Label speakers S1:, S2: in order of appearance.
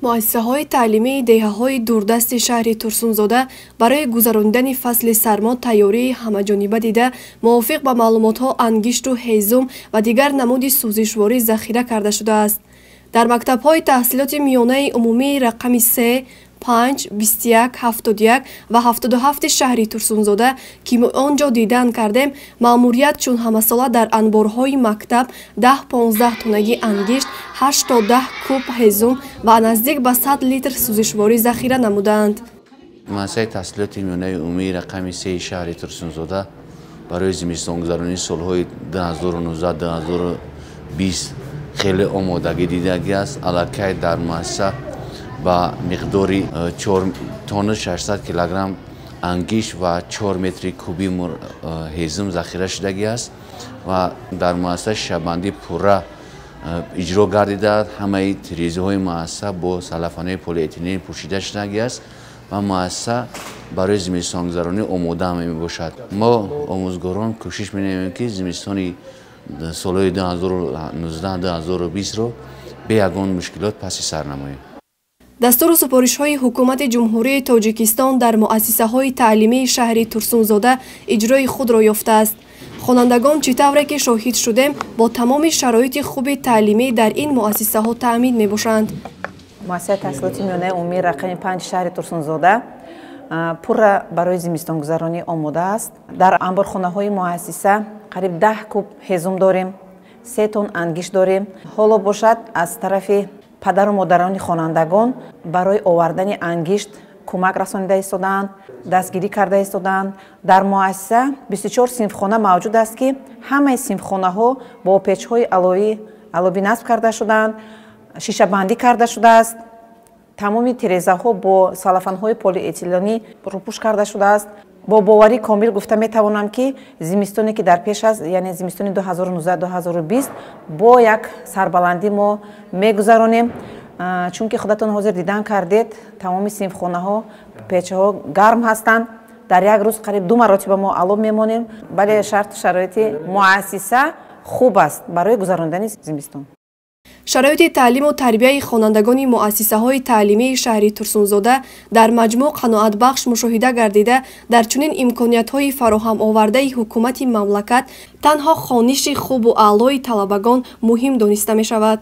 S1: Муассисаҳои таълимии деҳаҳои дурдасти шаҳри Турсунзода барои гузаронидани фасли сармо тайёрии ҳамаҷониба дида, мувофиқ ба маълумотҳо ангишту ҳезум ва дигар намуди сӯзишворӣ захира карда шудааст. Дар мактабҳои таҳсилоти миёнаи умумии рақами 3, 5, 21, 71 ва 77 шаҳри Турсунзода, ки мо он ҷо дидан кардем, маъмурият чун ҳамасола дар анборҳои мактаб 10-15 тоннаги ангишт, 8 то 10 куб ҳезум ва наздик ба 100 литр сӯзишворӣ захира намудаанд.
S2: Муассисаи таҳсилоти миёнаи умумии рақами 3 шаҳри Турсунзода барои зимистонгузаронии солҳои 2019-2020 хеле омодагӣ дидагӣ аст. Аллакай дар муассиса ба миқдори 4 тонна 600 килограмм ангишт ва 4 метри куби ҳезум захира шудагӣ аст ва дар муассиса шишабандӣ пурра иҷро гардидааст. Ҳамаи тирезаҳои муассиса бо салафанои полиэтилен пӯшида шудагӣ аст ва муассиса барои зимистонгузаронӣ омода мебошад. Мо омӯзгорон кӯшиш менамоем, ки зимистони солҳои 2019-2020-ро бе ягон мушкилот паси сар намоем.
S1: Дастуру супоришҳои ҳукумати Ҷумҳурии Тоҷикистон дар муассисаҳои таълимии шаҳри Турсунзода иҷрои худро ёфтааст. Хонандагон, чӣ тавре ки шоҳид шудем, бо тамоми шароити хуби таълимӣ дар ин муассисаҳо таъмин мебошанд.
S3: Муассисаи таҳсилоти миёнаи умумии рақами 5 шаҳри Турсунзода пурра барои зимистонгузаронӣ омода аст. Дар анборхонаҳои муассиса қариб 10 куб ҳезум дорем, 3 тонн ангишт дорем. Ҳоло бошад, аз тарафи падару модарони хонандагон барои овардани ангишт кӯмак расонида истодаанд, дастгирӣ карда истодаанд. Дар муассиса 24 синфхона мавҷуд аст, ки ҳамаи синфхонаҳо бо печҳои аловӣ насб карда шудаанд, шишабандӣ карда шудааст. Тамоми тирезаҳо бо салафанҳои полиэтиленӣ рӯпӯш карда шудааст. Бо боварӣ комил гуфта метавонам, ки зимистоне, ки дар пеш аст, яъне зимистони 2019-2020, бо як сарбаландӣ мо мегузаронем, чунки худатон ҳозир дидан кардед, тамоми синфхонаҳо печҳо гарм ҳастанд. Дар як рӯз қариб 2 маротиба мо алов мемонем. Бале, шарту шароити муассиса хуб аст барои гузарондани зимистон.
S1: Шароити таълиму тарбияи хонандагони муассисаҳои таълимии шаҳри Турсунзода дар маҷмӯъ қаноатбахш мушоҳида гардида, дар чунин имкониятҳои фароҳамовардаи ҳукумати мамлакат танҳо хониши хубу аълои талабагон муҳим дониста мешавад.